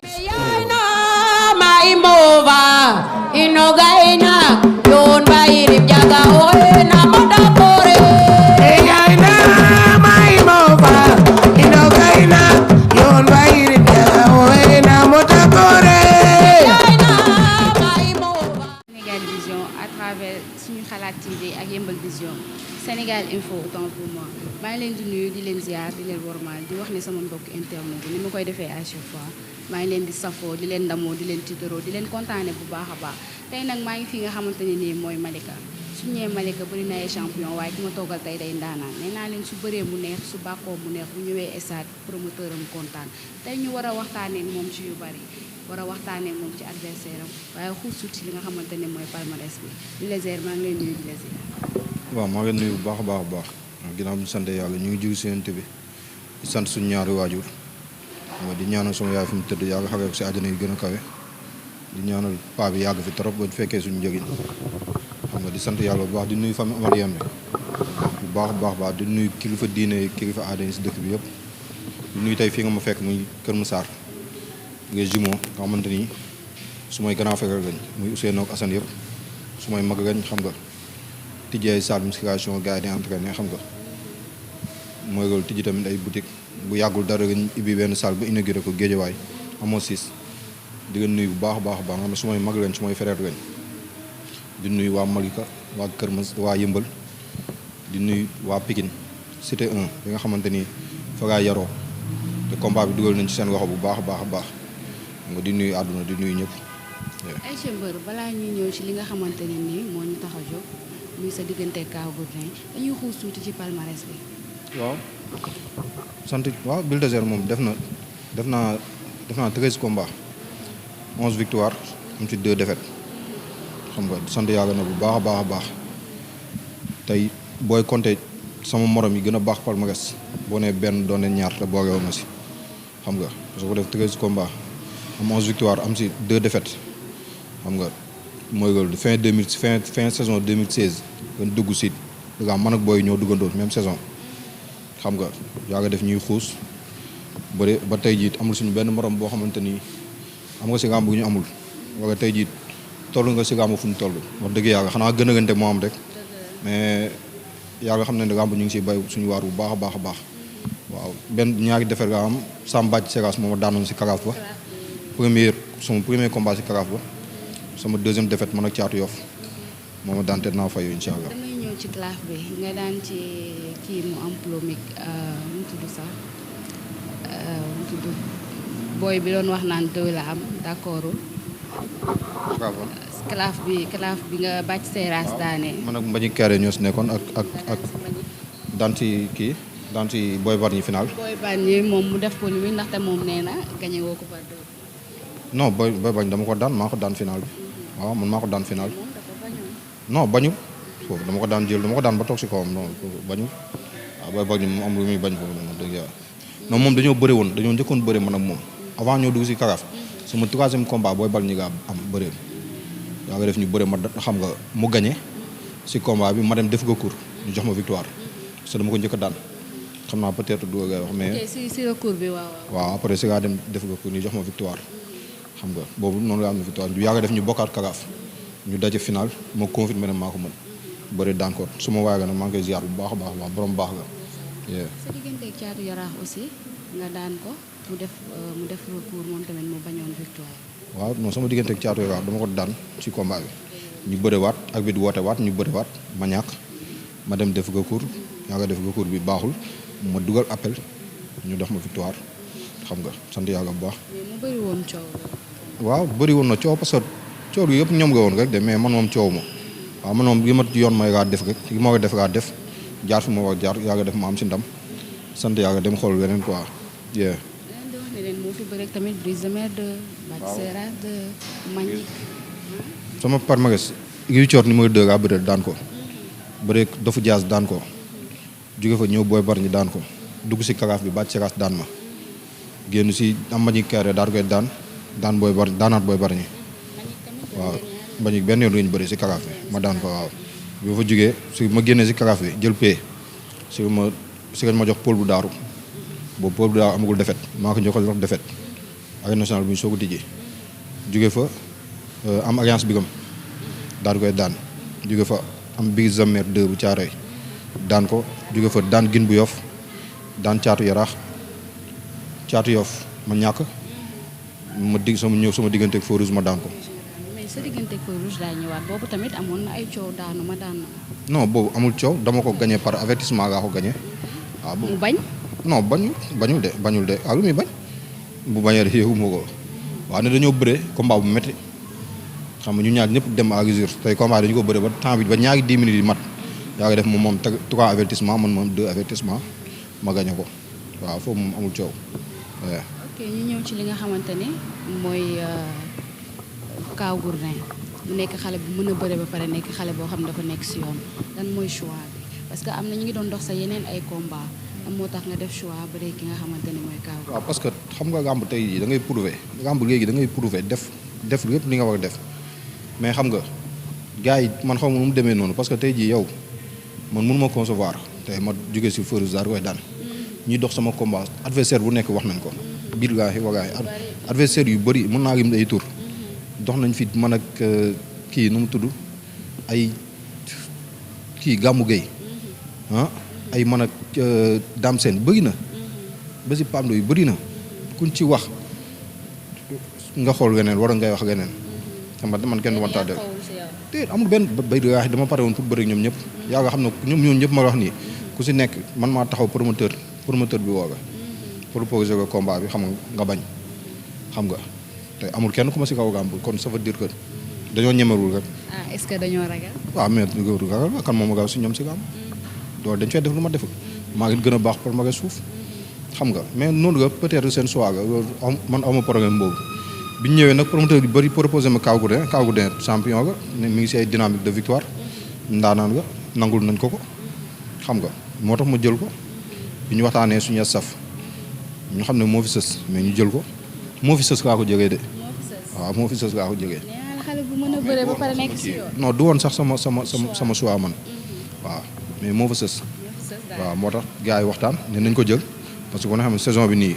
Yaina maimova inogaina yon bairim jaga oena madakore. Yaina maimova inogaina yon bairim jaga oena madakore. Yaina maimova. Sénégal Vision à travers suñu xalaat TV ak Yeumbeul Vision Sénégal Info autant pour moi maa ngi leen di nuyu di leen ziar di leen wormaal di wax ne sama mbokk internet bi ni ma koy defee à chaque fois maa ngi leen di safoo di leen ndamoo di leen tiitaroo di leen kontaane bu baax a baax tey nag maa ngi fi nga xamante ne nii mooy Malika su ñëwee Malika bëri na ay champion waaye ki ma toogal tey day ndaanaan nee naa leen su bëree mu neex su bàkkoo mu neex bu ñëwee stade promoteur am kontaan tey ñu war a waxtaanee moom ci yu bari war a waxtaanee moom ci adversaire am waaye xuusut ci li nga xamante ne mooy palmarès bi di la ziar maa ngi lay nuyu di la ziar. waaw maa ngi leen nuyu bu baax a baax a baax ginnaaw bi ñu sant yàlla ñu ngi jiw si yonent bi di sant suñu ñaari waajur di ñaanal sama yaay fi mu tëdd yàlla xamee ko si àjjana yi gën a kawe di ñaanal paa bi yàgg fi trop ba fekkee suñu njëgiñ xam nga di sant yàlla bu baax di nuyu famille Amar Yembe bu baax a baax di nuyu kilifa diine kilifa aada yi si dëkk bi yëpp di nuyu tey fii nga ma fekk muy Kër Massar nga jumeau nga xamante ni su may grand frère lañ muy Ousseynou ak Assane yëpp su may mag lañ xam nga tijji ay salle musculation gars yi di entraîné xam nga mooy loolu tijji tamit ay boutique bu yàggul dara nga ibbi benn salle ba inauguré ko Géejawaay amoo siis di nga nuyu bu baax a baax nga xam ne su may mag lañ su may frère lañ di nuyu waa Malika waa Kër Mas waa Yëmbal di nuyu waa Pikine cité 1 bi nga xamante ni fa ngaa yaroo te combat bi dugal nañ ci seen loxo bu baax a baax nga di nuyu àdduna di nuyu ñëpp. Aïcha Mbeur balaa ñuy ñëw ci li nga xamante ne nii moo ñu tax a jóg muy sa diggante Kaw Gourdin dañuy xuus tuuti ci palmarès bi. waaw sant waaw Bulldozer moom def naa 13 combats 11 victoires am ci 2 défaites xam nga sant yàlla na bu baax a baax tey booy compter sama morom yi gën a baax palmarès boo nee benn doon ne ñaar te boole woon na si xam nga parce que ko def 13 combats am 11 victoires am si 2 défaites xam nga mooy loolu fin saison 2016 nga dugg si da man ak booy ñoo duggandoo même saison. xam nga yaa nga def ñuy xuus bëri ba tey jiit amul suñu benn morom boo xamante ni am nga si gàmb bu ñu amul wala tey jiit toll nga si gàmb fu ñu toll wax dëgg yàlla xanaa gën a gënte moo am rek mais yàlla xam ne ne gàmb ñu ngi siy bay suñu waar bu baax a baax waaw benn ñaari defar nga am Sambaj Seras moo ma daanoon si karaaf ba sama premier combat si karaaf ba sama deuxième défaite man ak Caatu Yoff moo ma daan te naa fayu incha allah. damay ñëw ci claf bi nga daan ci kii mu am plomique mu tudd sax mu tudd booy bi doon wax naan doy la am d'accordul claf bi nga bàcc seeraas daane. man ak Mbagnick Kairé ñoo si nekkoon ak daan ci kii daan ci Boy Bargny final. Boy Bargny moom mu def ko ni ndaxte moom nee na gagné woo ko par deux. non Boy Bargny dama ko daan maa ko daan final bi waaw man maa ko daan final. non bañu foofu dama ko daan jël dama ko daan ba toog si kawam non bañu waaw Boy Bargny moom am lu muy bañ foofu noonu dëgg yàlla non moom dañoo bëri woon dañoo njëkkoon bëri man ak moom avant ñoo dugg si karaaf sama troisième combat Boy Bargny nga am bëri yaa nga def ñu bëri ma xam nga mu gagné si combat bi ma dem def ko cours ñu jox ma victoire parce que dama ko njëkk a daan xam naa peut-être du ngay wax mais si recours bi waaw après si ngaa dem def ko cours ñu jox ma victoire xam nga boobu noonu la am na victoire yaa nga def ñu bokkaat karaaf ñu daje final moo confirmé ne maa ko mën bëri daan ko su ma waaye nag maa ngi koy ziar bu baax a baax borom baax la. sa diggante ak Caatu Yaraax aussi nga daan ko mu def recours moom tamit mu bañoon victoire. waaw non sama diggante ak Caatu Yaraax dama ko daan ci combat bi ñu bëri waat ak bit woote waat ñu bëri waat ma ñàkk ma dem def recours yaa nga def recours bi baaxul ma dugal appel ñu def ma victoire xam nga sant yàlla bu baax. mais mu bëri woon coow. waaw bëri woon na coow parce que coow gi yëpp ñoom nga woon rek de mais man moom coow ma waaw man moom li ma yoon may gaa def rek li ma war a def gaa def jaar fi ma war jaar yaa nga def ma am si ndam sant yaa nga dem xool weneen quoi. leneen di wax ne leen moo fi bëri tamit Brise de Mer de Bathie Seras de Mbagnick. sama palmarès Gris Bordeaux numéro 2 gaa bëri daan ko bëri Dofu Diaz daan ko jóge fa ñëw Boy Bargny daan ko dugg si karaaf bi Bathie Seras daan ma génn si am Mbagnick Kairé daal koy daan Boy Bargny daanaat Boy Bargny waaw Mbagnick benn yoon la ñu bëri si karaaf bi ma daan ko waaw bi ma fa jógee si ma génnee si karaaf bi jël pay si ma jox Paul bu daaru boobu Paul bu daaru amagul defet maa ko joxal jox defet arène nationale bu ñu soog a tijji jóge fa am alliance bigam daan koy daan jóge fa am Big Zamer 2 bu Caaroy daan ko jóge fa daan gin bu Yoff daan caatu yaraax caatu Yoff ma ñàkk ma dig sama diggante ak Feu Rouge ma daan ko. mais sa diggante ak Feu Rouge daa ñëwaat boobu tamit amoon na ay coow daanu ma daan na. non boobu amul coow dama ko gagné par avertissement laa ko gagné waaw. mu bañ. non bañul de lu muy bañ bu bañee rek yëgu ma ko waaw ne dañoo bëre combat bu métti xam nga ñu ñaar ñëpp dem à l'usure tey combat dañu ko bëre ba temps bi ba ñaari 10 minutes yi mat yaa ngi def moom 3 avertissement man 2 avertissement ma gagné ko waaw foofu moom amul coow waaw. ok ñu ñëw ci li nga xamante ne mooy Kaw Gourdin mu nekk xale bu mën a bëre ba pare nekk xale boo xam ne dafa nekk si yoon lan mooy choix bi parce que am na ñu ngi doon dox sa yeneen ay combat am moo tax nga def choix bëre ki nga xamante ne mooy Kaw. waaw parce que xam nga làmb tey jii da ngay prouver làmb léegi da ngay prouver def lépp li nga war a def mais xam nga gars yi man xaw ma nu mu demee noonu parce que tey jii yow man mënu ma concevoir tey ma jógee si Feu Rouge daal koy daan ñuy dox sama combat adversaire bu nekk wax nañ ko. billaahi wallaahi adversaire yu bëri mën naa lim ay tur dox nañ fi man ak kii nu mu tudd ay kii Gamou Gueye ay man ak Dame Sène bëri na ba si Pamdo yu bëri na kuñ ci wax nga xool leneen war ngay wax leneen xam nga man kenn wantaa de te amul benn bay waaye dama pare woon pour bëri ñoom ñëpp yaa nga xam ne ñoom ñëpp ma wax nii ku si nekk man maa taxaw promoteur bi woo nga proposé ko combat bi xam nga bañ xam nga te amul kenn ku ma si kaw gàmb kon ça veut dire que dañoo ñemerul rek. ah est-ce que dañoo ragal. waaw mais ragal kan moom ma gaaw si ñoom si gàmb loolu dañ fay def lu ma deful maa ngi gën a baax pour ma suuf xam nga mais noonu nga peut-être seen choix ga loolu man awma problème boobu bi ñu ñëwee nag promoteur yu bëri proposé ma Kaw Gourdin champion ga mi ngi si ay dynamique de victoire ndaanaan nga nangul nañ ko xam nga moo tax ma jël ko bi ñu waxtaanee suñu saf ñu xam ne moo fi sës mais ñu jël ko moo fi sës laa ko jógee de. waaw moo fi sës laa ko jógee. xale bu mën a bëre ba pare nekk si yoon. non du woon sax sama choix man waaw mais moo fa sës. waaw moo tax gars yi waxtaan ne nañ ko jël parce que ku ne xam ne saison bi nii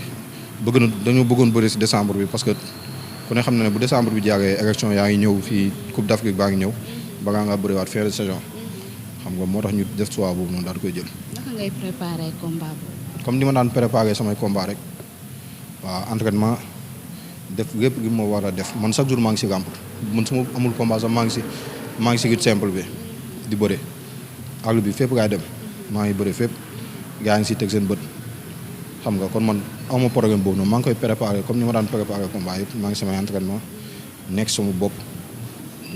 dañoo bëggoon bëri si décembre bi parce que ku ne xam ne bu décembre bi jaagee élection yaa ngi ñëw fii Coupe d'Afrique baa ngi ñëw ba ngaa bëriwaat fin de saison xam nga moo tax ñu def choix boobu noonu daal di koy jël. naka ngay préparer combat boobu. comme ni ma daan préparer samay combat rek waaw entraînement def lépp gi ma war a def man chaque jour maa ngi si gàmp man su ma amul combat sax maa ngi si lutte simple bi di bëre àll bi fépp gaay dem maa ngi bëre fépp gaa ngi si teg seen bët xam nga kon man awma programme boobu noonu maa ngi koy préparer comme ni ma daan préparer combat yëpp maa ngi samay entraînement nekk sama bopp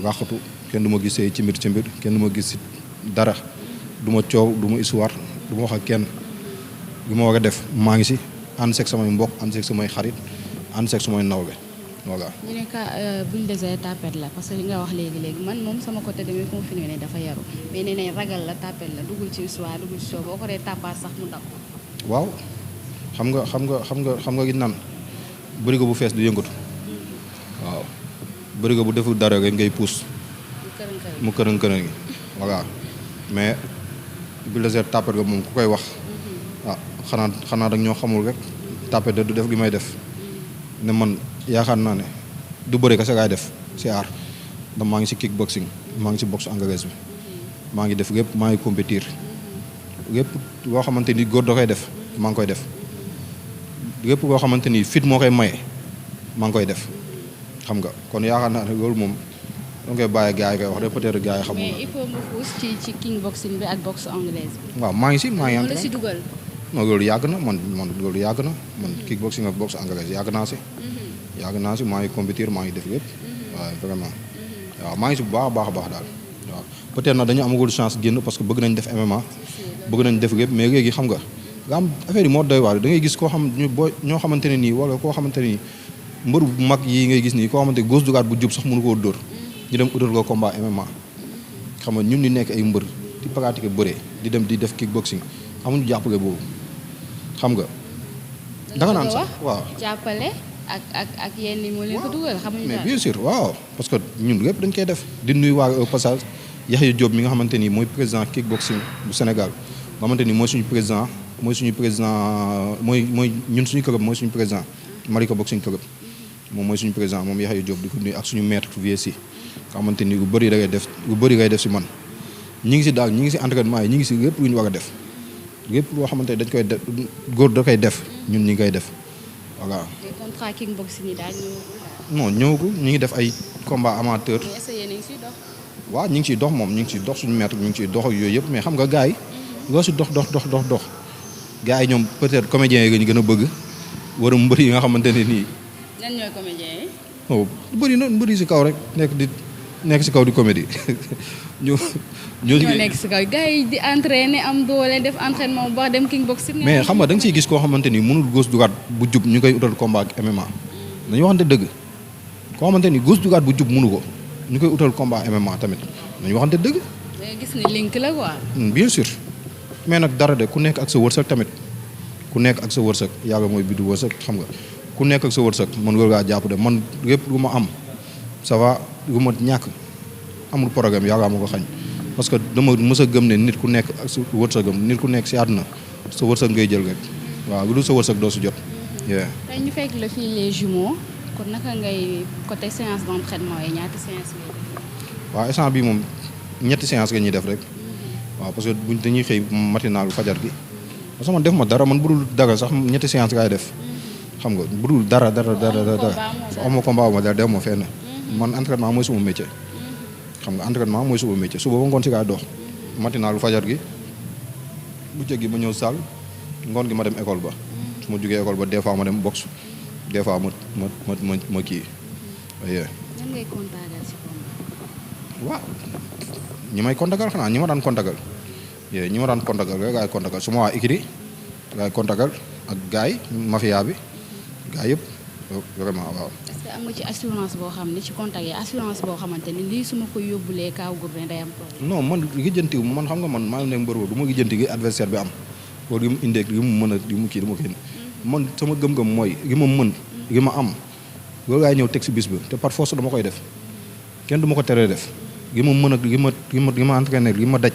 waxatu kenn du ma gisee ci mbir kenn du ma gis dara du ma coow du ma histoire du ma wax ak kenn li ma war a def maa ngi si ànd seeg samay mbokk ànd seeg samay xarit ànd seeg samay nawle voilà. ñu ne ka Bulldozer tapet la parce que li nga wax léegi man moom sama côté damay confirmer ne dafa yaru mais nee nañ ragal la tapet la duggul ci histoire duggul ci soo boo ko dee tapaat sax mu daw. waaw xam nga gi naan bërigo bu fees du yëngatu waaw bërigo bu deful dara rek ngay puus mu kërën gi voilà mais Bulldozer tapet ga moom ku koy wax xanaa dag ñoo xamul rek tapet du def gi may def ne man yaakaar naa ne du bëri kese gaay def si aar da maa ngi si kickboxing maa ngi si boxe anglaise bi maa ngi def lépp maa ngi compétir lépp loo xamante ni góor da koy def maa ngi koy def lépp loo xamante ni fit moo koy maye maa ngi koy def xam nga kon yaakaar naa ne loolu moom da nga koy bàyyi gars yi koy wax rek peut-être gars yi xamul. mais il faut nga xuus ci kickboxing bi ak boxe anglaise bi. waaw maa ngi la si dugal. non loolu yàgg na man loolu yàgg na man kickboxing ak boxe anglaise yàgg naa si maa ngi compétir maa ngi def lépp waaw vraiment waaw maa ngi si bu baax a baax daal waaw peut-être nag dañu amagul chance génn parce que bëgg nañ def MMA bëgg nañ def lépp mais léegi xam nga am affaire yi moo doy waar da ngay gis koo xam ñoo xamante ne nii wala koo xamante ne nii mbër bu mag yi ngay gis nii koo xamante gauche droite bu jub sax mënu koo dóor ñu dem utal ko combat MMA xam nga ñun ñu nekk ay mbër di pratiquer bëre di dem di def kickboxing amuñu jàppale boobu xam nga. danga naan sax waaw jàppale ak yenn yi moo leen ko dugal xamuñu mais bien sûr waaw parce que ñun lépp dañ koy def di nuyu waa au passage Yaxya Diop mi nga xamante ni mooy président kickboxing bu Sénégal nga xamante ni mooy ñun suñu club mooy suñu président Malika Boxing Club moom mooy suñu président moom Yaxya Diop di ko nuyu ak suñu maître VSI nga xamante ni lu bëri da ngay def lu bëri ngay def si man ñi ngi si daal ñi ngi si entraînement yi ñi ngi si lépp lu ñu war a def lépp loo xamante ni dañ koy def góor da koy def ñun ñi ngi koy def voilà. les contrats kickboxing yi daal non ñëwagul ñu ngi def ay combat amateur. mais est-ce que yéen a ngi siy dox. waaw ñu ngi ciy dox moom ñu ngi ciy dox suñu maître ñu ngi ciy dox ak yooyu yëpp mais xam nga gars yi loo si dox gars yi ñoom peut-être comédiens yi nga ñu gën a bëgg war a mbër yi nga xamante ne nii. ñan ñooy comédiens yi. oh bëri na mbëri si kaw rek nekk si kaw di comédie ñoo nekk si kaw gars yi di entraîner am doole def entraînement bu baax dem kickboxing. mais xam nga da nga siy gis koo xamante ni mënul gauche droite bu jub ñu koy utal combat ak MMA dañu waxante dëgg koo xamante ni gauche droite bu jub mënu ko ñu koy utal combat MMA tamit dañu waxante dëgg. da nga gis ni link la quoi. bien sûr mais nag dara de ku nekk ak sa wërsëg tamit ku nekk ak sa wërsëg yàlla mooy biddu wërsëg xam nga ku nekk ak sa wërsëg man war ngaa jàpp de man lépp lu ma am ça va lu ma ñàkk amul programme yàlla ma ko xañ parce que dama mës a gëm ne nit ku nekk ak sa wërsëgam nit ku nekk si àdduna sa wërsëg ngay jël rek waaw lu dul sa wërsëg doo si jot. tey ñu fekk la fii les jumeaux kon naka ngay côté séance d'entraînement yi ñaata séance ngay def. waaw instant bi moom ñetti séance nga ñuy def rek waaw parce que buñ dañuy xëy matinalu fajar gi parce que man def ma dara man budul dara sax ñetti séance ngay def xam nga budul dara am ma combat ma dara def ma fenn man entraînement mooy suma métier xam nga entraînement mooy suma métier suba ba ngoon si gaa dox matinalu fajar gi bu jéggi ma ñëw salle ngoon gi ma dem école ba su ma jógee école ba des fois ma dem boxe des fois ma kii nan ngay contactal si combat. waaw ñi may contactal xanaa ñi ma daan contactal ñi ma daan contactal rek gaay contactal su ma waa Ikri gaay contactal ak gaay mafia bi gaay yëpp vraiment waaw. est-ce que am nga ci assurance boo xam ne ci contact yi assurance boo xamante ni lii su ma ko yóbbulee Kaw Gourdin day am problème. non man lijjantiw man xam nga man maa ngi nekk mbër du ma lijjanti gi adversaire bi am wala li mu indee li mu mën a li mu kii dama kii man sama gëm-gëm mooy li ma mën li ma am loolu laay ñëw teg si bis bi te par force dama koy def kenn du ma ko teree def li ma mën ak li ma entraîné li ma daj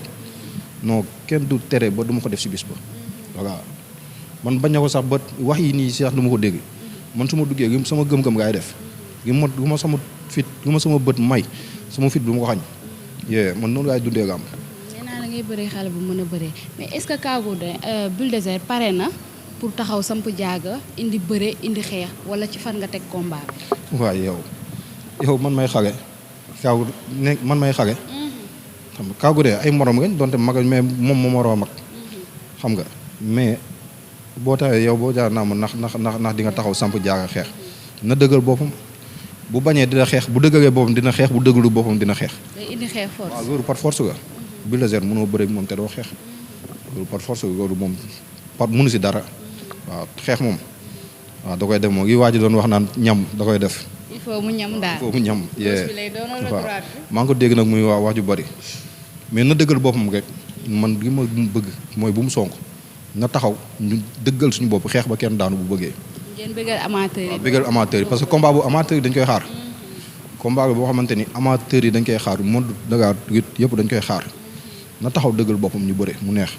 non kenn du tere ba du ma ko def si bis ba voilà man bañ na ko sax ba wax yi nii sax du ma ko dégg man su ma duggee li sama gëm-gëm gaay def li ma sama fit li ma sama bët may sama fit du ma ko xañ man noonu laay dundee gam. nee naa la ngay bëree xale bu mën a bëree mais est-ce que Kaw Gourdin Bulldozer pare na pour taxaw samp jaaga indi bëre indi xeex wala ci fan nga teg combat bi. waaw yow man may xale man may xale. xam nga Kaw Gourdin ay morom ngeen donte mag mais moom moo war a mag. xam nga mais boo taxee yow boo jaar naa ma ndax di nga taxaw samp jaaga xeex na dëggal boppam bu bañee dina xeex bu dëggalee boppam dina xeex bu dëggalu boppam dina xeex. day indi xeex force. waaw loolu par force la. Bulldozer mënoo bëre moom te doo xeex loolu par force loolu moom mënu si dara. waaw xeex moom waaw da koy def moom li waa ji doon wax naan ñam da koy def. il faut mu ñam daal. il faut mu ñam. waaw maa ngi ko dégg nag muy wax ju bari mais na dëggal boppam rek man li ma bëgg mooy bu mu sonk na taxaw ñu dëggal suñu bopp xeex ba kenn daanu bu bëggee. ngeen bëggal amateur yi. waaw bëggal amateur yi parce que combat bu amateur yi dañ koy xaar. combat boo xamante ni amateur yi dañ koy xaar monde Dakar yëpp dañ koy xaar na taxaw dëggal boppam ñu bëre mu neex.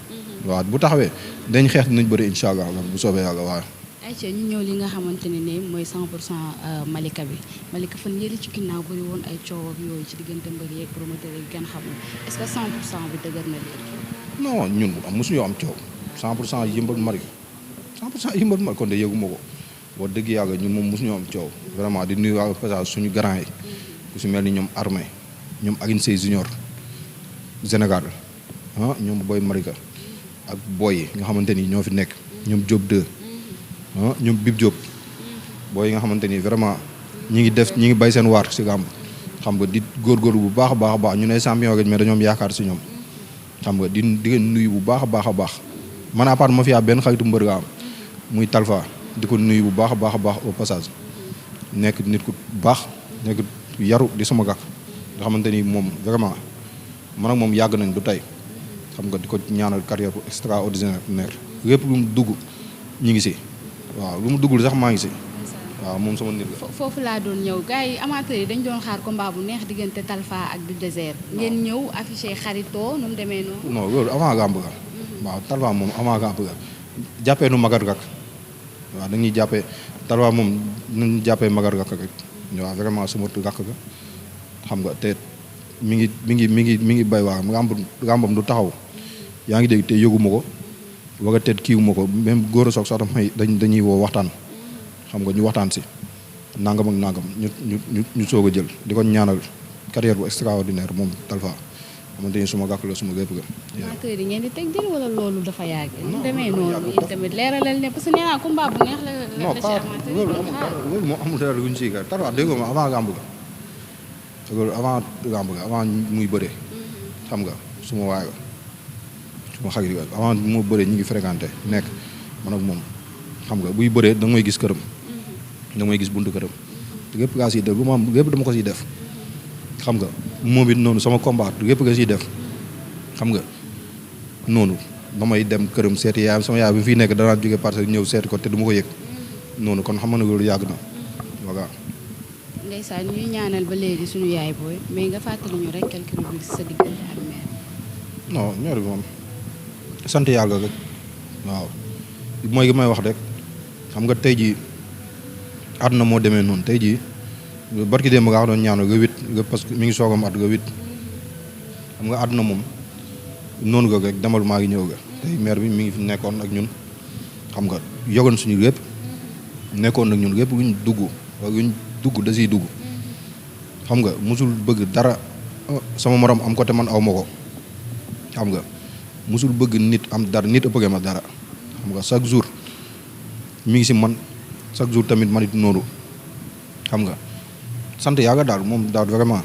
waaw bu taxawee dañ xeex dinañ bëri incha allah bu soobee yàlla waaw. ayca ñu ñëw li nga xamante ne nii mooy 100% Malika bi Malika fan yële ci ginnaaw bëri woon ay coow ak yooyu ci diggante mbër yeeg promoteur yi kenn xamul est-ce que 100% bi dëgër na léegi. non ñun mosuñu am coow 100% yëmbal mari 100% yëmbal mari kon de yëguma ko wax dëgg yàlla ñun moom mosuñu am coow vraiment di nuyu waa passage suñu grand yi ku si mel ni ñoom Armée ñoom Aline Sey Junior Sénégal ñoom Boy Malika ak boy yi nga xamante ni ñoo fi nekk ñoom Diop 2 ñoom Bib Diop boy yi nga xamante ni vraiment ñi ngi bay seen waar si làmb xam nga di góorgóorlu bu baax a baax ñu ne champion lañ mais dañoo am yaakaar si ñoom xam nga di leen nuyu bu baax a baax man à part ma fi benn xaritu mbër nga am muy Talfa di ko nuyu bu baax a baax au passage nekk nit ku baax nekk yaru di sama gàkk nga xamante ni moom vraiment man ak moom yàgg nañ du tey xam nga di ko ñaanal carrière bu extraordinaire lépp lu mu dugg ñu ngi si waaw lu mu duggul sax maa ngi si waaw moom sama nit la. foofu laa doon ñëw gars yi amateurs yi dañ doon xaar combat bu neex diggante Talfa ak Bulldozer. ngeen ñëw affiché xaritoo nu mu demee noonu. non loolu avant gàmb ga waaw Talfa moom avant gàmb ga jàppee nu magat gak waaw dañuy jàppee Talfa moom nañu jàppee magar gàkk rek waaw vraiment suma gàkk ga xam nga te mi ngi bay waa ràmbam du taxaw yaa ngi dégg te yëguma ko waga teet kiiwuma ko même góor a soog sax dañuy woo waxtaan xam nga ñu waxtaan si nangam ak nangam ñu soog a jël di ko ñaanal carrière bu extraordinaire moom Talfa xamante ni suma gàkk la suma gépp ga. amateur yi ngeen di teg jël wala loolu dafa yàgg. ñu demee noonu it tamit leeralal ne parce que nee naa combat bu neex la. non pas loolu moo amul dara lu ñu siy gër Talfa dégg nga ma avant gàmb ga loolu avant gàmb ga avant muy bëree xam nga suma waay suma xarit yi avant moo bëree ñu ngi fréquenté nekk man ak moom xam nga buy bëree da nga may gis këram da nga may gis buntu këram lépp gaa siy def lu ma am lépp dama ko siy def xam nga moom it noonu sama combat lépp nga siy def xam nga noonu damay dem këram seeti yaayam sama yaay bi fii nekk danaa jóge parce que ñëw seeti ko te du ma ko yëg noonu kon xam nga ne loolu yàgg na voilà. ndeysaan ñuy ñaanal ba léegi suñu yaay booy mais nga fàttali ñu rek quelques rubriques sa diggante ak mère. non ñaari moom sant yàlla rek waaw mooy gi may wax rek xam nga tey jii àdduna moo demee noonu tey jii barki démb nga doon ñaanal nga wit nga parce que mi ngi soogam at nga wit xam nga àdduna moom noonu nga rek demal maa ngi ñëw ga tey mère bi mi ngi fi nekkoon ak ñun xam nga yogoon suñu lépp nekkoon ak ñun lépp luñ dugg luñ dugg da siy dugg xam nga musul bëgg dara sama morom am ko te man aw ma ko xam nga musul bëgg nit am dara nit ëppage ma dara xam nga chaque jour mi ngi si man chaque jour tamit man it noonu xam nga sant yàlla daal moom daal vraiment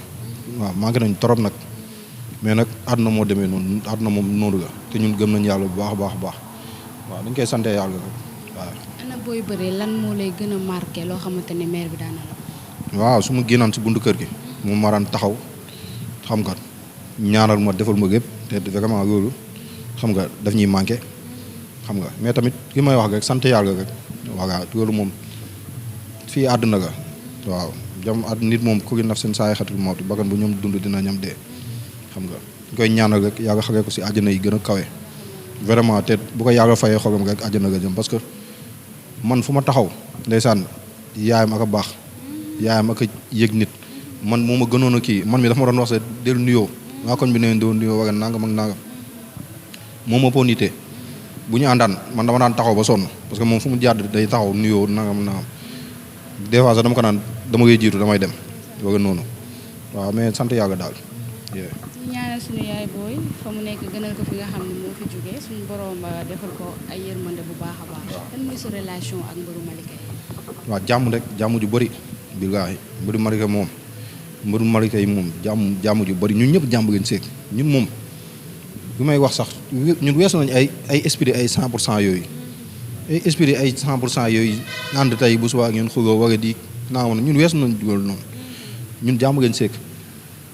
waaw manqué nañ trop nag mais nag àdduna moo demee noonu àdduna moom noonu la te ñun gëm nañ yàlla bu baax a baax a baax waaw dañ koy sante yàlla rek waaw. ana booy bëree lan moo lay gën a marqué loo xamante ne mère bi daan na la. waaw su ma génnaan si buntu kër gi moom ma daan taxaw xam nga ñaanal ma defal ma gépp te vraiment loolu xam nga daf ñuy manqué xam nga mais tamit li may wax rek sant yàlla rek voilà loolu moom fii àdduna ga waaw jam at nit moom ku naf seen saay xatul mawti bakkan bu ñoom dund dina ñam dee xam nga ñu koy ñaanal rek yàlla xaree ko si àjjana yi gën a kawe vraiment te bu ko yàlla fayee xogam rek àjjana ga jëm parce que man fu ma taxaw ndeysaan yaayam ak a baax yaayam ak a yëg nit man moo ma gënoon a kii man mi dafa ma doon wax sa del nuyoo waa koñ bi neen doon nuyoo waga nangam ak nangam moom ma ponité bu ñu àndaan man dama daan taxaw ba sonn parce que moom fu mu jàdd day taxaw nuyoo nangam nangam des fois sax dama ko naan dama koy jiitu damay dem waga noonu waaw mais sant yàlla daal. ñu ñaanal suñu yaay booy fa mu nekk gënal ko fi nga xam ne moo fi jógee suñu borom defal ko ay yërmande bu baax a baax. lan mooy sa relation ak mbëru Malika yi. waaw jàmm rek jàmm ju bëri billaahi mbëru Malika moom mbëru Malika yi moom jàmm ju bëri ñun ñëpp jàmm ngeen seeg ñun moom bi may wax sax ñun weesu nañu ay esprit ay 100% yooyu ay esprit ay 100% yooyu ànd tey bu subaa ngeen xuloo war a di naaw na ñun weesu nañu dugal noonu ñun jàmm ngeen seeg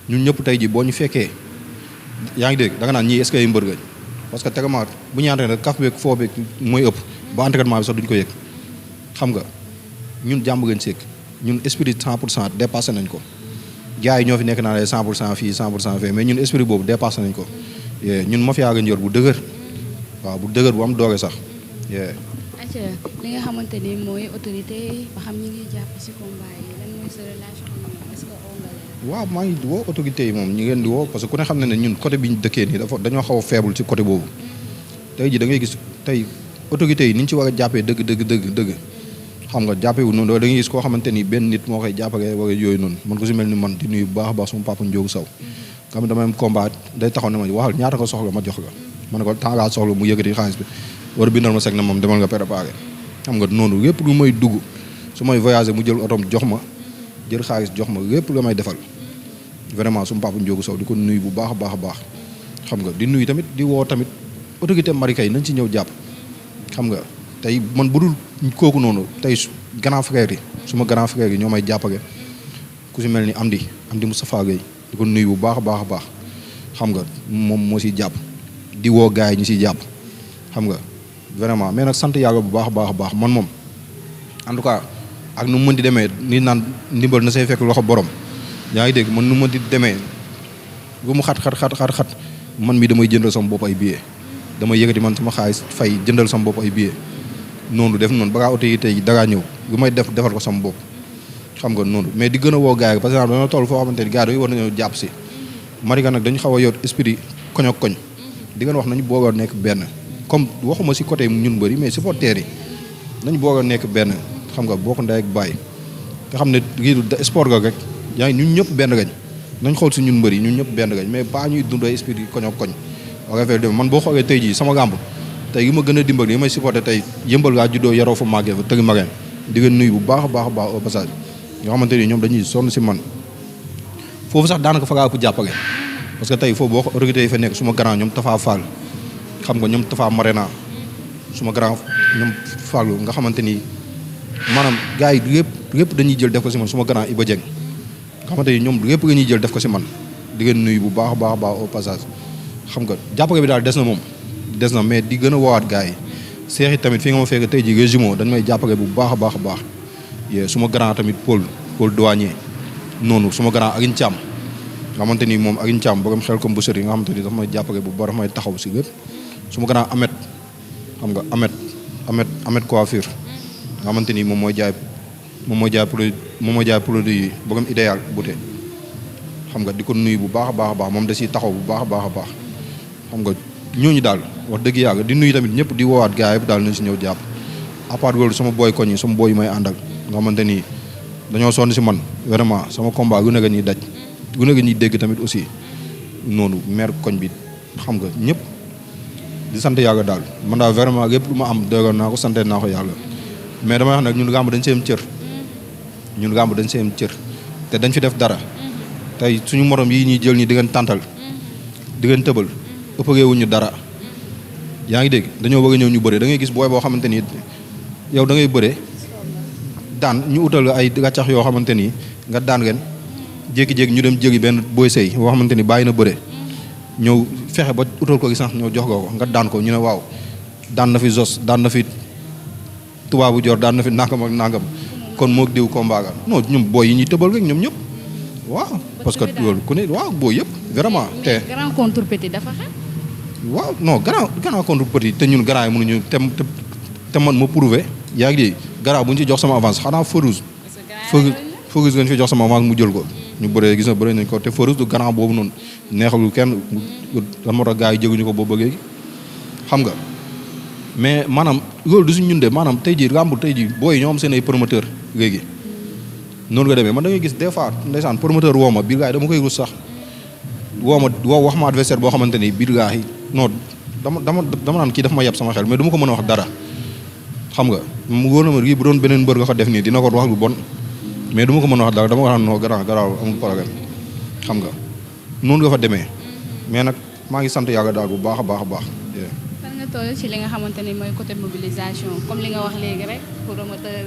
ñun ñëpp tey ji boo ñu fekkee yaa ngi dégg da nga naan ñii est-ce que ay mbër gañ parce que tellement bu ñu entraîné kaf beeg foo beeg mooy ëpp ba entraînement bi sax duñ ko yëg xam nga ñun jàmm ngeen seeg ñun esprit 100% dépassé nañ ko gars yi ñoo fi nekk naa lay 100% fii 100% fee mais ñun esprit boobu dépassé nañ ko ñun mafia nga njor bu dëgër waaw bu dëgër bu am doole sax. acca li nga xamante ni mooy autorité ba xam ñi ngi jàpp si combat yi lan mooy sa relation est-ce que oo nga leen. waaw maa ngi woo autorité yi moom ñi ngeen di woo parce que ku ne xam ne ne ñun côté bi ñu dëkkee nii dañoo xaw a faible ci côté boobu tey ji da ngay gis tey autorité yi ni ñu ci war a jàppee dëgg xam nga jàppewu noonu da ngay gis koo xamante ni benn nit moo koy jàppale wala yooyu noonu man ko si mel ni man di nuyu bu baax a baax sama papa Ndiogou Sow xam ne dama am combat day taxaw ne ma waxal ñaata ko soxla ma jox la ma ne ko temps ngaa soxla mu yëkkati xaalis bi war a bindal ma seg na moom demal nga préparé xam nga noonu lépp lu may dugg su may voyagé mu jël otom jox ma jël xaalis jox ma lépp la may defal vraiment suma papa Ndiogou Sow di ko nuyu bu baax a baax a baax xam nga di nuyu tamit di woo tamit autorité Malika yi nañ ci ñëw jàpp xam nga tey man bu dul kooku noonu tey grand frère yi suma grand frère yi ñoo may jàppale ku si mel ni Amdi Moustapha Gueye di ko nuyu bu baax a baax a baax xam nga moom moo siy jàpp di woo gars yi ñu siy jàpp xam nga vraiment mais nag sant yàlla bu baax a baax a baax man moom en tout cas ak nu mu mën di demee ni naan ndimbal na say fekk loxo borom yaa ngi dégg man nu mu mën di demee bu mu xat man mi damay jëndal sama bopp ay billets damay yëkkati man sama xaalis fay jëndal sama bopp ay billets noonu def noonu balaa autorité yi daraa ñëw lu may def defal ko sama bopp xam nga noonu mais di gën a woo gars yi parce que dañoo toll foo xamante ni gars yi war nañoo jàpp si Malika nag dañu xaw a yor esprit koñ ak koñ di ngeen wax nañu boogoo nekk benn comme waxuma si côté ñun bëri mais supporters yi nañu boogoo nekk benn xam nga bokk ndey ak baay nga xam ne lii sport ga rek yaa ngi ñun ñëpp benn gañ nañ xool si ñun mbëri ñun ñëpp benn gañ mais pas ñuy dund ay esprit koñ ak koñ wala affaire dem man boo xoolee tey jii sama gàmb tey yi ma gën a dimbali yi may supporté tey yëmbal laa juddoo yaroo fa màggee fa tëgg mageen di ngeen nuyu bu baax a baax a baax au passage yoo xamante ni ñoom dañuy sonn si man foofu sax daanaka fa ngaa ëpp jàppale parce que tey foofu boo ko recruté yi fa nekk suma grand ñoom Tafa Fall xam nga ñoom Tafa Marena suma grand ñoom Fall nga xamante ni maanaam gars yi lépp dañuy jël def ko si man suma grand Iba Dieng nga xamante ni ñoom lépp la ñuy jël def ko si man di ngeen nuyu bu baax a baax a baax au passage xam nga jàppale bi daal des na moom des na mais di gën a woowaat gars yi seex yi tamit fi nga ma fekk tey ji régime dañ may jàppale bu baax a baax a baax yee suma grand tamit Paul douanier noonu suma grand Aline Thiam nga xamante ni moom Aline Thiam borom xel comme bu sëri nga xamante ni dafa may jàppale bu baax may taxaw si lépp suma grand Amet xam nga Amet coiffure nga xamante ni moom mooy jaay produit yi borom idéal beauté xam nga di ko nuyu bu baax a baax a baax moom da siy taxaw bu baax a baax a baax xam nga ñooñu daal wax dëgg yàlla di nuyu tamit ñëpp di woowaat gars yëpp daal nañ si ñëw jàpp à part loolu sama booy koñ yi sama booy yi may àndal nga xamante ni dañoo sonn si man vraiment sama combat gu nekk ñuy daj gu nekk ñuy dégg tamit aussi noonu maire koñ bi xam nga ñëpp di sant yàlla daal man daal vraiment lépp lu ma am dëggoon naa ko sante naa ko yàlla mais damay wax nag ñun gàmb dañ see am cër ñun gàmb dañ see am cër te dañ fi def dara tey suñu morom yi ñuy jël ñi di ngeen tàntal di ngeen tëbal ëppagee wuñu dara yaa ngi dégg dañoo bëgg a ñëw ñu bëre da ngay gis booy boo xamante ni yow da ngay bëre daan ñu utal ay gàccax yoo xamante ni nga daan leen jékki-jékki ñu dem jëgi benn booy sëy boo xamante ni bàyyi na bëre ñëw fexe ba utal ko licence ñëw jox ko nga daan ko ñu ne waaw daan na fi Zos daan na fi tubaabu jor daan na fi nangam ak nangam kon moo diw combat ga non ñoom booy yi ñuy tëbal rek ñoom ñëpp waaw parce que loolu ku ne waaw booy yëpp vraiment te grand contre petit dafa xew. waaw non grand contre petit te ñun grand yi mënuñu te man ma prouvé yaa ngi di grand bu ñu ci jox sama avance xanaa Farouz Farouz nga ñu fi jox sama avance mu jël ko ñu bëree gis na bëri nañ ko te Farouz du grand boobu noonu neexalu kenn lan moo tax gars yi jéguñu ko boobu ba léegi xam nga mais maanaam loolu du suñ ñun de maanaam tey jii ràmb tey jii booy ñoo am seen ay promoteur léegi noonu nga demee man da ngay gis des fois ndeysaan promoteur woo ma biir gars yi dama koy rus sax woo wax ma adversaire boo xamante ni biir gars yi non dama naan kii daf ma yeb sama xel mais du ma ko mën a wax dara xam nga mu wóor na ma kii bu doon beneen mbër nga ko def nii dina ko wax lu bon mais du ma ko mën a wax dara dama wax noo garaaw amul problème xam nga noonu nga fa demee mais nag maa ngi sant yàlla daal bu baax a baax a baax. fan nga toll ci li nga xamante ni mooy côté mobilisation comme li nga wax léegi rek promoteur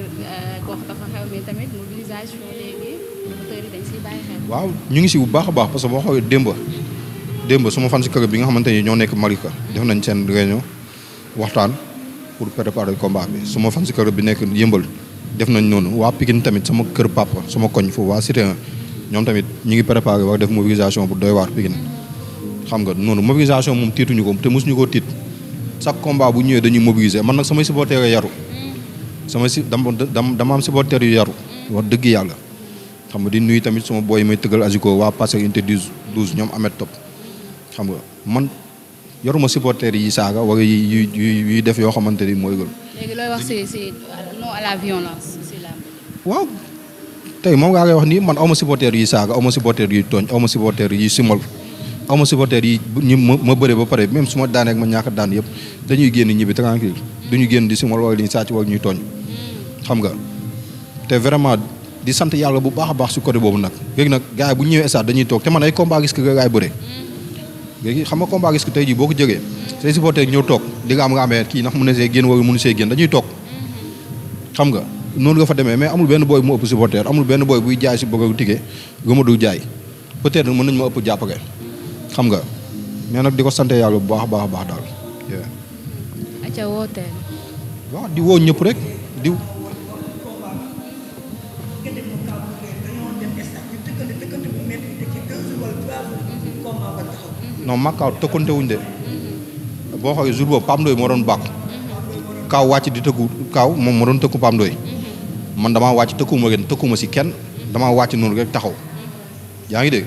gox dafa xew mais tamit mobilisation léegi promoteur yi dañ siy bàyyi xel. waaw ñu ngi si bu baax a baax parce que boo xoolee démb su ma fan si kër bi nga xamante ni ñoo nekk Malika def nañ seen réunion waxtaan pour préparer combat bi su ma fan si kër bi nekk yëmbal def nañ noonu waa Pikine tamit sama kër papa sama koñ foofu waa Cité ñoom tamit ñu ngi préparé wax def mobilisation bu doy waar Pikine xam nga noonu mobilisation moom tiituñu ko te mosuñu koo tiit chaque combat bu ñëwee dañuy mobiliser man nag samay supporters yu yaru dama am supporters yu yaru wax dëgg yàlla xam nga di nuyu tamit sama booy may tëggal Aziko waa passé unité 12 ñoom Ahmed Top xam nga man yoruma supporters yi saaga wala yuy def yoo xamante ni mooy loolu. léegi looy wax si non à la violence si la. waaw tey moom ngaa koy wax nii man awma supporters yi saaga awma supporters yuy tooñ awma supporters yi simal awma supporters yi ñu ma bëre ba pare même su ma daanee ak ma ñàkk daan yëpp dañuy génn ñibbi tranquille duñu génn di simal wala di sàcc wala ñuy tooñ xam nga te vraiment di sant yàlla bu baax a baax si côté boobu nag léegi nag gars yi bu ñu ñëwee stade dañuy toog te man ay combat gis que gars yi bëre léegi xam nga combat gis que tey jii boo ko jógee say supporters ñëw toog di nga amee kii ndax mun na see génn wala mënu see génn dañuy toog xam nga noonu nga fa demee mais amul benn booy bu ma ëpp supporter amul benn booy buy jaay si bëgg tige gëma du jaay peut-être mën nañu ma ëpp jàppale xam nga mais nag di ko sant yàlla bu baax a baax a baax daal. acca wooteel. waaw di woo ñëpp rek di. non Makaaw tëkkante wuñ de boo xoolee jour boobu Pam Ndoye moo doon bàkk kaaw wàcc di tëkku kaaw moom ma doon tëkku Pape Ndoye man damaa wàcc tëkkuma ren tëkkuma si kenn damaa wàcc noonu rek taxaw yaa ngi dégg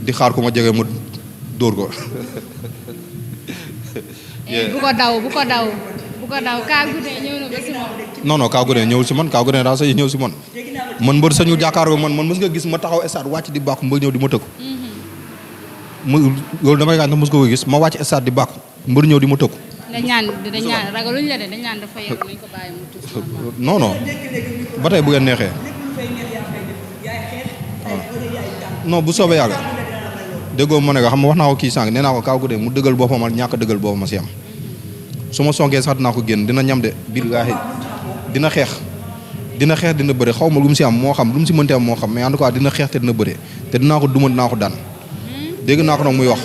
di xaar ko ma jege ma dóor ko. bu ko daw Kaa Gourdin ñëw na ba si moom. non Kaa Gourdin ñëwul si man Kaa Gourdin daa sañ ñëw si man mbër sañu jàkkaaroo man mës nga gis ma taxaw stade wàcc di bàkku mbër ñëw di ma tëkku. loolu damay gaañ mës nga ko gis ma wàcc stade di bàkku mbër ñëw di ma tëkku. dañ ñaan ragaluñ la de dañ ñaan dafa yeewu nañ ko bàyyi mu tuuti. non ba tey bu ngeen neexee non bu soobee yàlla déggoo ma ne nga xam nga wax naa ko kii sànq nee naa ko Kaa Gourdin mu dëggal boppam ak ñàkk a dëggal boppam ma si am su ma songee sax dinaa ko génn dina ñam de biir gaaxi dina xeex dina bëre xaw ma lu mu si am moo xam lu mu si mënti am moo xam mais en tout cas dina xeex te dina bëre te dinaa ko duma dinaa ko daan dégg naa ko nag muy wax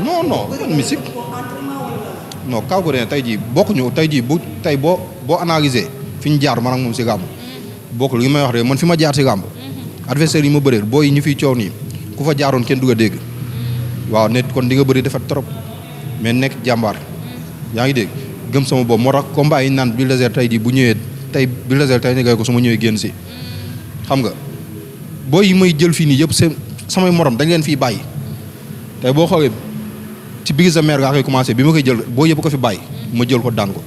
non ban mystique non Kaa Gourdin tey jii bokkuñu tey jii boo analyser fi ñu jaar man ak moom si gàmb bokkul li may wax de man fi ma jaar si gàmb adversaire yi ma bëreel booy yi ñu fiy coow nii ku fa jaaroon kenn du nga dégg waaw ne kon di nga bëri defet trop mais nekk jàmbaar yaa ngi dégg gëm sama bopp moo tax combat yi naan Bulldozer tey jii bu ñëwee tey Bulldozer tey ñu ko su ma ñëwee génn si xam nga booy yi may jël fii nii yëpp seen samay morom dañ leen fiy bàyyi tey boo xoolee ci Brise de Mer nga koy commencé bi ma koy jël boo yëpp ko fi bàyyi ma jël ko daan ko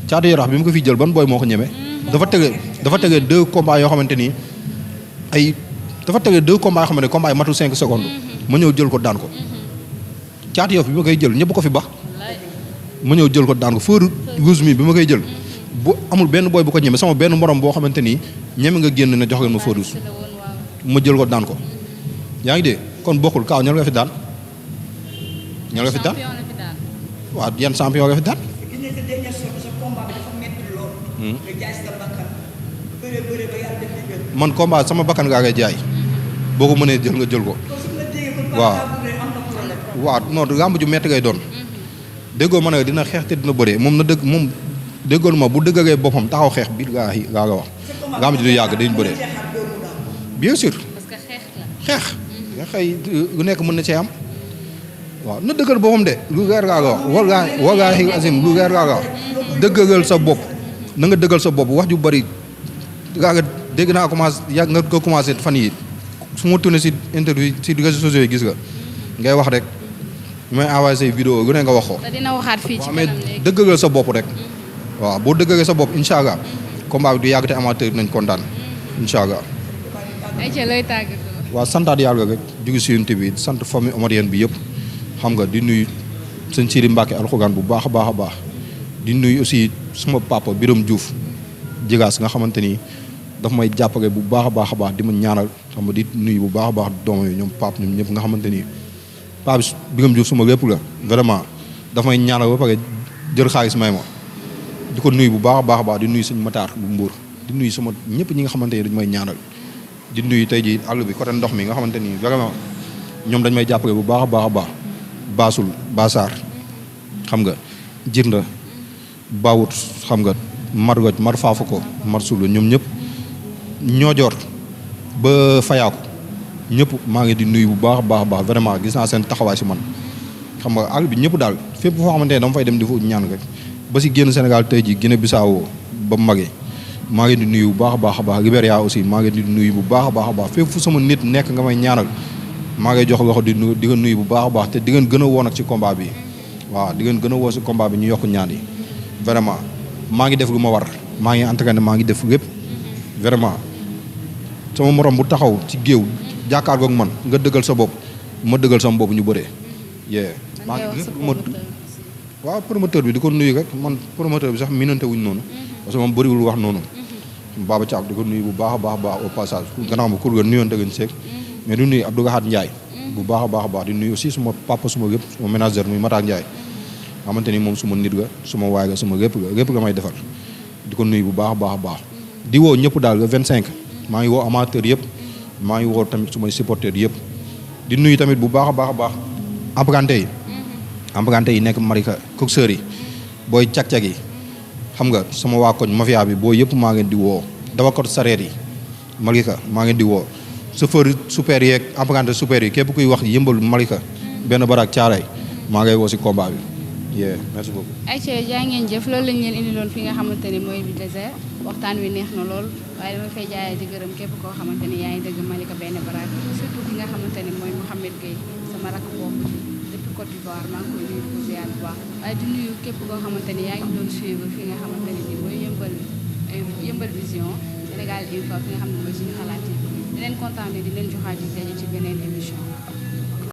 Caatu Yaraax bi ma ko fi jël ban booy moo ko ñeme dafa tege 2 combats yoo xamante ni dafa tege 2 combats yoo xamante ne combat yi matul 5 secondes ma ñëw jël ko daan ko Caatu Yoff bi ma koy jël ñëpp ko fi bax ma ñëw jël ko daan ko Feu Rouge mi bi ma koy jël bu amul benn booy bu ko ñeme sama benn morom boo xamante ni ñeme nga génn ne jox leen ma Feu Rouge ma jël ko daan ko yaa ngi dégg kon bokkul Kaaw ñan nga fi daan waaw yan champion nga fi daan man combat sama bakkan ngaa koy jaay boo ko mënee jël nga jël ko waaw non làmb ju metti ngay doon déggoo ma ne dina xeex te dina bëree moom na dëgg moom déggoon ma bu dëggagee boppam taxaw xeex biir gaa nga wax làmb ji du yàgg dañu bëree bien sûr xeex nga xëy lu nekk mën na cee am waaw na dëggal boppam de lu leer gaa nga wax war gaa asim lu leer gaa nga wax dëggal sa bopp na nga dëggal sa bopp wax ju bëri gaa nga dégg naa commencé yàgg nga ko commencé fan yi su ma tourné si interview si réseaux sociaux yi gis nga ngay wax rek may envoyé say vidéo lu ne nga wax ko. te dina waxaat fii ci kanam léegi mais dëggal sa bopp rek waaw boo dëggalee sa bopp incha allah combat bi du yàgg te amateur nañ kontaan incha allah. ayca looy tàggatoo. waaw santaat yàlla rek jugi si unité bi sant famille omarienne bi yëpp xam nga di nuyu sëñ Sidi Mbacke alxuraan bu baax a baax a baax di nuyu aussi suma papa Biram Diouf jigaas nga xamante ni daf may jàppale bu baax a baax di ma ñaanal xam nga di nuyu bu baax a baax doomam yi ñoom pap ñoom ñëpp nga xamante ni pap Biram Diouf suma lépp la vraiment daf may ñaanal ba pare jël xaalis may ma di ko nuyu bu baax a baax di nuyu sëñ Matar bu Mbour di nuyu sama ñëpp ñi nga xamante ni dañu may ñaanal di nuyu tey ji àll bi côté ndox mi nga xamante ni vraiment ñoom dañ may jàppale bu baax a baax baasul basaar xam nga jirnda bawut xam nga margoj mar faafu ko mar sulu ñoom ñëpp ñoojoor ba fayaako ñëpp maa ngi di nuyu bu baax a baax vraiment gis naa seen taxawaay si man xam nga àll bi ñëpp daal fépp foo xamante ne dama fay dem di fa ñaan rek ba si génn Sénégal tey ji Guinée Bissau ba magee maa ngi di nuyu bu baax a baax Libéria aussi maa ngi di nuyu bu baax a baax fépp fu sama nit nekk nga may ñaanal maa ngi jox loxo di nga nuyu bu baax a baax te di ngeen gën a woon ak ci combat bi waaw di ngeen gën a woo si combat bi ñu yokk ñaan yi vraiment maa ngi def lu ma war maa ngi entraîné maa ngi def lépp vraiment sama morom bu taxaw ci géew jàkkaarloo ak man nga dëggal sa bopp ma dëggal sama bopp ñu bëree yee maa ngi lépp ma waaw promoteur bi di ko nuyu rek man promoteur bi sax minante wuñ noonu parce que moom bëriwul wax noonu Baba Thiam di ko nuyu bu baax a baax au passage gannaaw ma kur ga nuyoon dëggan seeg mais di nuyu Abdou Gahad Ndiaye bu baax a baax di nuyu aussi suma papa suma lépp suma ménageur muy Matar Ndiaye xamante ni moom suma nit ga suma waay ga suma lépp ga may defal di ko nuyu bu baax a baax di woo ñëpp daal le 25 maa ngi woo amateur yëpp maa ngi woo tamit sumay supporters yëpp di nuyu tamit bu baax a baax emprunté yi nekk Malika coxeur yi booy cag-cag yi xam nga sama waa koñ mafia bi boo yëpp maa ngeen di woo dawakot sareet yi Malika maa ngeen di woo chauffeur super yeeg emprunté super yi képp kuy wax yëmbal Malika benn barak caaray maa ngay woo si combat bi merci beaucoup. ayca jaa ngeen jëf loolu lañ leen indiloon fi nga xamante ne mooy Ville Désert waxtaan wi neex na lool waaye dama fay jaayee di gërëm képp koo xamante ne yaa ngi dëgg Malika benn baraak surtout ki nga xamante ne mooy Mouhamed Gueye sama rakk boobu depuis Côte d'Ivoire maa ngi koy nuyu ko ziar bu baax waaye di nuyu képp koo xamante ne yaa ngi doon suivre fi nga xamante ne nii mooy Yeumbeul Vision Sénégal Info fi nga xam ne mooy suñu xalaat yi di leen kontaan di leen joxaat di daje ci beneen émission.